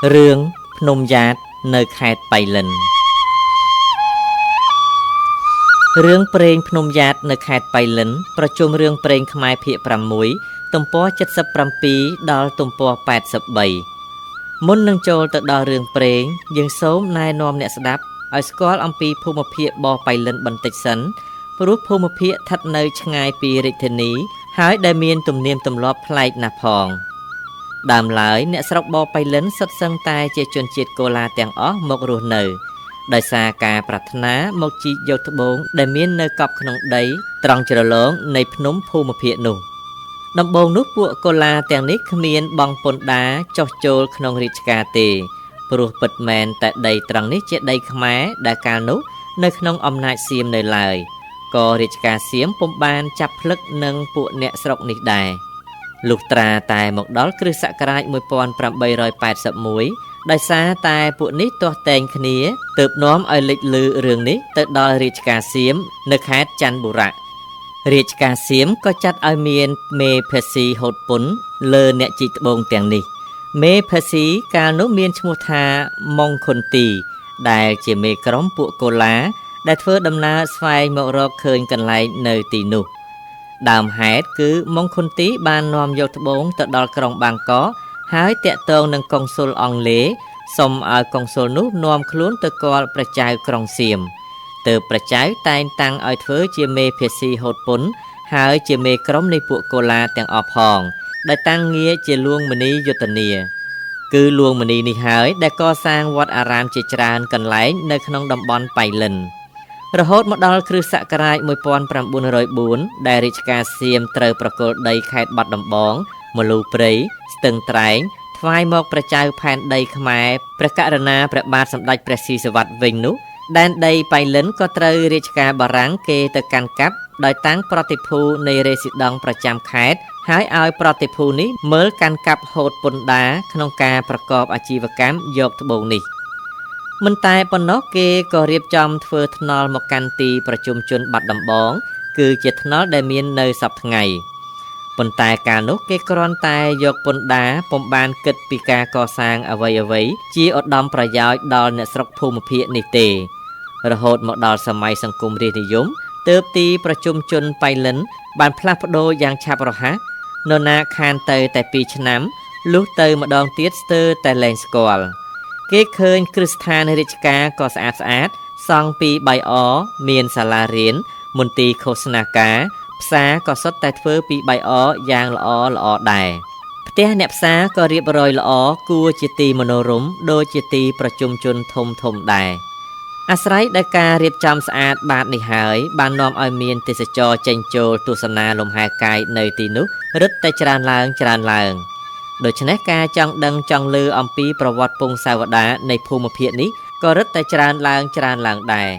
រឿងភ្នំយ៉ាតនៅខេត្តប៉ៃលិនរឿងព្រេងភ្នំយ៉ាតនៅខេត្តប៉ៃលិនប្រជុំរឿងព្រេងខ្មែរភាគ6ទំព័រ77ដល់ទំព័រ83មុននឹងចូលទៅដល់រឿងព្រេងយើងសូមណែនាំអ្នកស្ដាប់ឲ្យស្គាល់អំពីភូមិភាគបប៉ៃលិនបន្តិចសិនព្រោះភូមិភាគស្ថិតនៅឆ្ងាយពីរាជធានីហើយដែលមានទំនៀមទម្លាប់ប្លែកណាស់ផងដើមឡើយអ្នកស្រុកបប៉ៃលិនសុទ្ធសឹងតែជាជនជាតិកូឡាទាំងអស់មករស់នៅដោយសារការប្រាថ្នាមកជីកយកត្បូងដែលមាននៅកប់ក្នុងដីត្រង់ជ្រលងនៃភ្នំភូមិភាគនោះដំបូងនោះពួកកូឡាទាំងនេះគ្មានបង់ពន្ធដារចុះចូលក្នុងរាជការទេព្រោះពិតមែនតែដីត្រង់នេះជាដីខ្មែរដែលកាលនោះនៅក្នុងអំណាចសៀមនៅឡើយក៏រាជការសៀមពុំបានចាប់ផ្លឹកនឹងពួកអ្នកស្រុកនេះដែរលុះត្រាតែមកដល់គ្រិស្តសករាជ1881ដោយសារតែពួកនេះទាស់ទែងគ្នាទើបនាំឲ្យលេចលឺរឿងនេះទៅដល់រាជការសៀមនៅខេត្តច័ន្ទបុរៈរាជការសៀមក៏ចាត់ឲ្យមានមេភាស៊ីហូតពន្ធលើអ្នកជីកត្បូងទាំងនេះមេភាស៊ីកាលនោះមានឈ្មោះថាម៉ុងខុនទីដែលជាមេក្រុមពួកកូឡាដែលធ្វើដំណើរស្វែងមករកឃើញកន្លែងនៅទីនោះដើមហេតុគឺម៉ុងខុនទីបាននាំយកត្បូងទៅដល់ក្រុងបាងកកហើយតាក់ទងនឹងកុងស៊ុលអង់គ្លេសសុំឲ្យកុងស៊ុលនោះនាំខ្លួនទៅគាល់ព្រះចៅក្រុងសៀមទើបព្រះចៅតែងតាំងឲ្យធ្វើជាមេភាស៊ីហូតពន្ធហើយជាមេក្រុមនៃពួកកូឡាទាំងអស់ផងដែលតាំងងារជាលួងមនីយុទ្ធនាគឺលួងមនីនេះហើយដែលកសាងវត្តអារាមជាច្រើនកន្លែងនៅក្នុងតំបន់ប៉ៃលិនរហូតមកដល់គ្រិស្តសករាជ1904ដែលរាជការសៀមត្រូវប្រគល់ដីខេត្តបាត់ដំបងមលូព្រៃស្ទឹងត្រែងថ្វាយមកព្រះចៅផែនដីខ្មែរព្រះករុណាព្រះបាទសម្ដេចព្រះស៊ីសុវត្ថិវិញនោះដែនដីប៉ៃលិនក៏ត្រូវរាជការបារាំងគេទៅកាន់កាប់ដោយតាំងប្រតិភូនៃរេស៊ីដង់ប្រចាំខេត្តហើយឲ្យប្រតិភូនេះមើលកាន់កាប់ហូតពន្ធដារក្នុងការប្រកបអាជីវកម្មយកត្បូងនេះមិនតែប៉ុណ្ណោះគេក៏រៀបចំធ្វើថ្នល់មកកាន់ទីប្រជុំជនបាត់ដំបងគឺជាថ្នល់ដែលមាននៅសព្វថ្ងៃប៉ុន្តែកាលនោះគេគ្រាន់តែយកពន្ធដារពុំបានគិតពីការកសាងអ្វីៗជាឧត្តមប្រយោជន៍ដល់អ្នកស្រុកភូមិភាគនេះទេរហូតមកដល់សម័យសង្គមរាស្ត្រនិយមទើបទីប្រជុំជនប៉ៃលិនបានផ្លាស់ប្ដូរយ៉ាងឆាប់រហ័សនរណាខានទៅតែ2ឆ្នាំលុះទៅម្ដងទៀតស្ទើរតែលែងស្គាល់គេឃើញគ្រឹះស្ថានរាជការក៏ស្អាតស្អាតសង់ពីបាយអមានសាលារៀនមន្ទីរឃោសនាការផ្សារក៏សុទ្ធតែធ្វើពីបាយអយ៉ាងល្អល្អដែរផ្ទះអ្នកផ្សារក៏រៀបរយល្អគួរជាទីមនោរម្យដូចជាទីប្រជុំជនធំធំដែរអាស្រ័យដោយការរៀបចំស្អាតបាតនេះហើយបាននាំឲ្យមានទេសចរចេញចូលទស្សនាលំហែកាយនៅទីនោះរឹតតែច្រើនឡើងច្រើនឡើងដូច្នេះការចង់ដឹងចង់ឮអំពីប្រវត្តិពង្សាវតារនៃភូមិភាគនេះក៏រឹតតែច្រើនឡើងច្រើនឡើងដែរ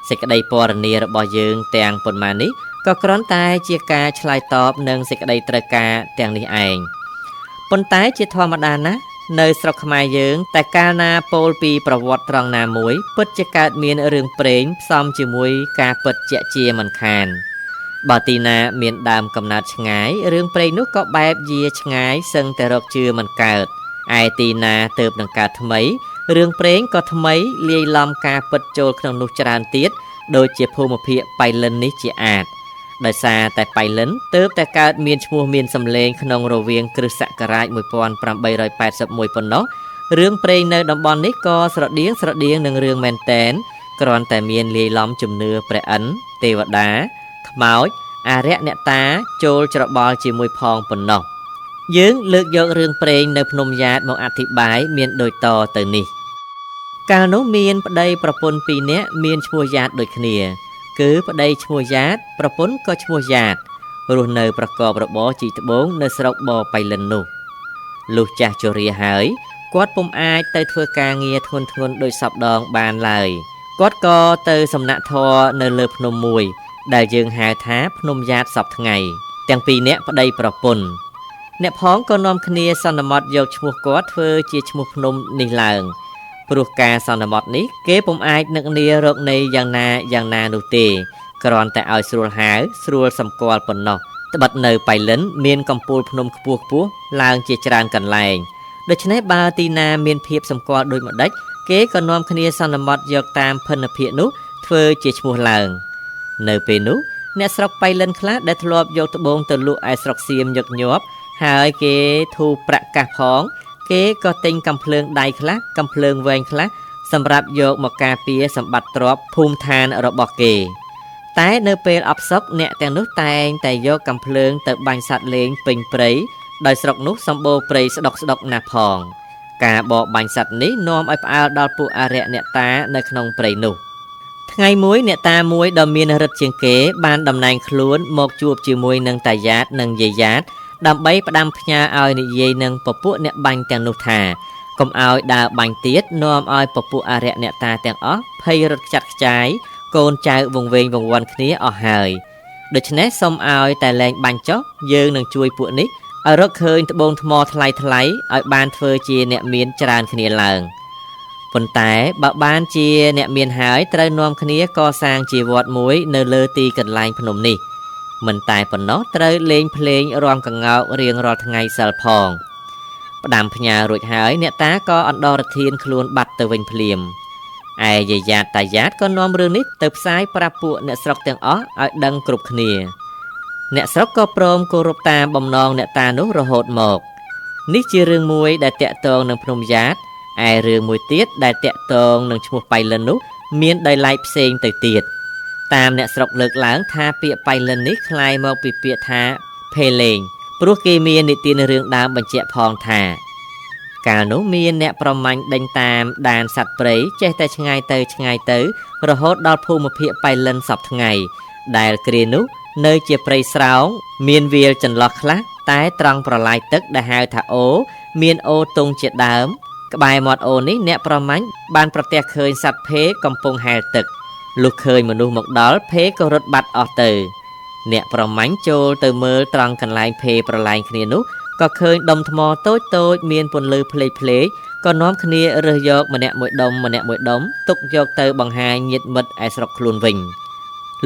សេចក្តីពណ៌នារបស់យើងទាំងប៉ុន្មាននេះក៏គ្រាន់តែជាការឆ្លើយតបនឹងសេចក្តីត្រូវការទាំងនេះឯងប៉ុន្តែជាធម្មតាណាស់នៅស្រុកខ្មែរយើងតែកាលណាពោលពីប្រវត្តិត្រង់ណាមួយពិតជាកើតមានរឿងព្រេងផ្សំជាមួយការពិតជាក់ជាមិនខានបើទីណាមានដើមកំណើតឆ្ងាយរឿងព្រេងនោះក៏បែបយាឆ្ងាយសឹងតែរកជឿមិនកើតឯទីណាទៅនឹងកើតថ្មីរឿងព្រេងក៏ថ្មីលាយឡំការពិតចូលក្នុងនោះច្រើនទៀតដូចជាភូមិភាគប៉ៃលិននេះជាអាចដោយសារតែប៉ៃលិនទើបតែកើតមានឈ្មោះមានសម្លេងក្នុងរវាងគ្រិស្តសករាជ1881ប៉ុណ្ណោះរឿងព្រេងនៅតំបន់នេះក៏ស្រដៀងស្រដៀងនឹងរឿងមែនតែនគ្រាន់តែមានលាយឡំជំនឿព្រះឥន្ទទេវតាខ្មោចអារក្សអ្នកតាចូលច្របល់ជាមួយផងប៉ុណ្ណោះយើងលើកយករឿងព្រេងនៅភ្នំយ៉ាតមកអធិប្បាយមានដូចតទៅនេះកាលនោះមានប្តីប្រពន្ធ2នាក់មានឈ្មោះយ៉ាតដូចគ្នាគឺប្តីឈ្មោះយ៉ាតប្រពន្ធក៏ឈ្មោះយ៉ាតរស់នៅប្រកបរបរជីកត្បូងនៅស្រុកបប៉ៃលិននោះលុះចាស់ជរាហើយគាត់ពុំអាចទៅធ្វើការងារធ្ងន់ធ្ងរដូចសពដងបានឡើយគាត់ក៏ទៅសំណាក់ធម៌នៅលើភ្នំមួយដែលយើងហៅថាភ្នំយ៉ាតសពថ្ងៃទាំងពីរនាក់ប្តីប្រពន្ធអ្នកផងក៏នាំគ្នាសន្មត់យកឈ្មោះគាត់ធ្វើជាឈ្មោះភ្នំនេះឡើងព្រោះការសន្មត់នេះគេពុំអាចនឹកនារកន័យយ៉ាងណាយ៉ាងណានោះទេគ្រាន់តែឲ្យស្រួលហៅស្រួលសម្គាល់ប៉ុណ្ណោះត្បិតនៅប៉ៃលិនមានកំពូលភ្នំខ្ពស់ខ្ពស់ឡើងជាច្រើនកន្លែង ដូច្នេះបើទីណាមានភាពសម្គាល់ដូចម្ដេចគេក៏នាំគ្នាសន្មត់យកតាមភិនភាគនោះធ្វើជាឈ្មោះឡើងនៅពេលនោះអ្នកស្រុកប៉ៃលិនខ្លះដែលធ្លាប់យកត្បូងទៅលក់ឯស្រុកសៀមញឹកញាប់ហើយគេធូរប្រាក់កាសផងគេក៏ទិញកាំភ្លើងដៃខ្លះកាំភ្លើងវែងខ្លះសម្រាប់យកមកការពារសម្បត្តិទ្រព្យភូមិឋានរបស់គេតែនៅពេលអផ្សុកអ្នកទាំងនោះតែងតែយកកាំភ្លើងទៅបាញ់សត្វលេងពេញព្រៃដោយស្រុកនោះសម្បូរព្រៃស្ដុកស្ដុកណាស់ផងការបរបាញ់សត្វនេះនាំឲ្យផ្អើលដល់ពួកអរិយអ្នកតានៅក្នុងព្រៃនោះថ្ងៃមួយអ្នកតាមួយដ៏មានឫទ្ធិជាងគេបានតំណែងខ្លួនមកជួបជាមួយនឹងតាយ៉ាតនិងយាយយ៉ាតដើម្បីផ្ដាំផ្ញើឲ្យនិយាយនឹងពពួកអ្នកបាញ់ទាំងនោះថាកុំឲ្យដើរបាញ់ទៀតនាំឲ្យពពួកអរិយអ្នកតាទាំងអស់ភ័យរត់ខ្ចាត់ខ្ចាយកូនចៅវង្វេងវង្វាន់គ្នាអស់ហើយដូច្នេះសូមឲ្យតែលែងបាញ់ចុះយើងនឹងជួយពួកនេះឲ្យរកឃើញត្បូងថ្មថ្លៃថ្លៃឲ្យបានធ្វើជាអ្នកមានច្រើនគ្នាឡើងប៉ុន្តែបើបានជាអ្នកមានហើយត្រូវនាំគ្នាកសាងជាវត្តមួយនៅលើទីកន្លែងភ្នំនេះមិនតែប៉ុណ្ណោះត្រូវលេងភ្លេងរាំក្ងោករៀងរាល់ថ្ងៃសិលផងផ្ដាំផ្ញើរួចហើយអ្នកតាក៏អន្តរធានខ្លួនបាត់ទៅវិញភ្លាមឯយាយយ៉ាតតាយ៉ាតក៏នាំរឿងនេះទៅផ្សាយប្រាប់ពួកអ្នកស្រុកទាំងអស់ឲ្យដឹងគ្រប់គ្នាអ្នកស្រុកក៏ព្រមគោរពតាមបំណងអ្នកតានោះរហូតមកនេះជារឿងមួយដែលតាក់ទងនឹងភ្នំយ៉ាតឯរឿងមួយទៀតដែលតាក់ទងនឹងឈ្មោះប៉ៃលិននោះមានដោយឡែកផ្សេងទៅទៀតតាមអ្នកស្រុកលើកឡើងថាពាក្យប៉ៃលិននេះคล้ายមកពីពាក្យថាភេលេងព្រោះគេមាននិទានរឿងដើមបញ្ជាក់ផងថាកាលនោះមានអ្នកប្រមាញ់ដេញតាមដានសត្វព្រៃចេះតែឆ្ងាយទៅឆ្ងាយទៅរហូតដល់ភូមិភាគប៉ៃលិនសព្វថ្ងៃដែលគ្រានោះនៅជាព្រៃស្រោងមានវាលចន្លោះខ្លះតែត្រង់ប្រឡាយទឹកដែលហៅថាអូមានអូទងជាដើមក្បែរមាត់អូនេះអ្នកប្រមាញ់បានប្រទះឃើញសត្វភេកំពុងហែលទឹកលុះឃើញមនុស្សមកដល់ភេក៏រត់បាត់អស់ទៅអ្នកប្រមាញ់ចូលទៅមើលត្រង់កន្លែងភេប្រឡែងគ្នានោះក៏ឃើញដុំថ្មតូចតូចមានពន្លឺភ្លេចភ្លេចក៏នាំគ្នារើសយកម្នាក់មួយដុំម្នាក់មួយដុំទុកយកទៅបង្ហាញញាតិមិត្តឯស្រុកខ្លួនវិញ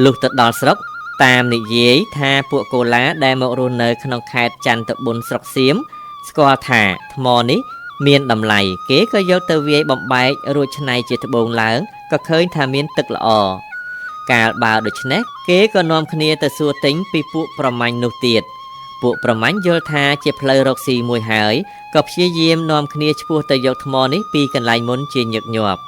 លុះទៅដល់ស្រុកតាមនិយាយថាពួកកូឡាដែលមករស់នៅក្នុងខេត្តចន្ទបុនស្រុកសៀមស្គាល់ថាថ្មនេះមានតម្លៃគេក៏យកទៅវាយបំបែករួចច្នៃជាត្បូងឡើងក៏ឃើញថាមានទឹកល្អកាលបើដូច្នេះគេក៏នាំគ្នាទៅសួរទិញពីពួកប្រមាញ់នោះទៀតពួកប្រមាញ់យល់ថាជាផ្លូវរកស៊ីមួយហើយក៏ព្យាយាមនាំគ្នាឆ្ពោះទៅយកថ្មនេះពីកន្លែងមុនជាញឹកញាប់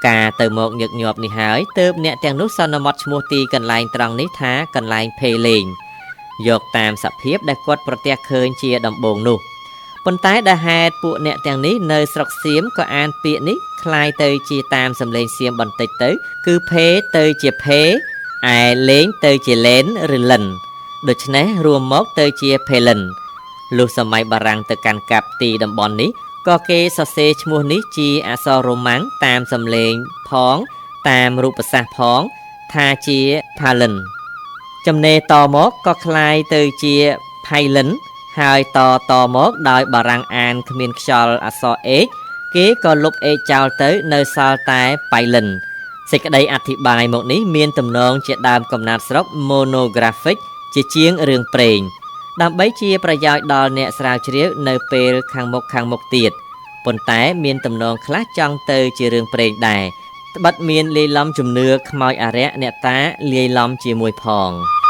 ការទៅមកញឹកញាប់នេះហើយទើបអ្នកទាំងនោះសន្មត់ឈ្មោះទីកន្លែងត្រង់នេះថាកន្លែងភេលេងយកតាមសភាពដែលគាត់ប្រទះឃើញជាដំបូងនោះប៉ុន្តែដែលហេតុពួកអ្នកទាំងនេះនៅស្រុកសៀមក៏អានពាក្យនេះคล้ายទៅជាតាមសំឡេងសៀមបន្តិចទៅគឺភេទៅជាភេឯលេងទៅជាលែនឬលិនដូច្នេះរួមមកទៅជាភេលិនលុះសម័យបារាំងទៅកាន់កាប់ទីតំបន់នេះក៏គេសរសេរឈ្មោះនេះជាអក្សររ៉ូម៉ាំងតាមសំឡេងផងតាមរូបសាស្ត្រផងថាជាផាលិនចំណេតមកក៏คล้ายទៅជាផៃលិនហើយតតមកដោយបារាំងអានគ្មានខ្យល់អក្សរអេកគេក៏លុបអេកចោលទៅនៅសល់តែប៉ៃលិនសេចក្តីអធិប្បាយមកនេះមានទំនងជាដើមកំណត់ស្រុក monographic ជាជាងរឿងព្រេងដើម្បីជាប្រយោជន៍ដល់អ្នកស្រាវជ្រាវនៅពេលខាងមុខទៀតប៉ុន្តែមានទំនងខ្លះចង់ទៅជារឿងព្រេងដែរត្បិតមានលាយឡំជំនឿខ្មោចអរិយអ្នកតាលាយឡំជាមួយផង។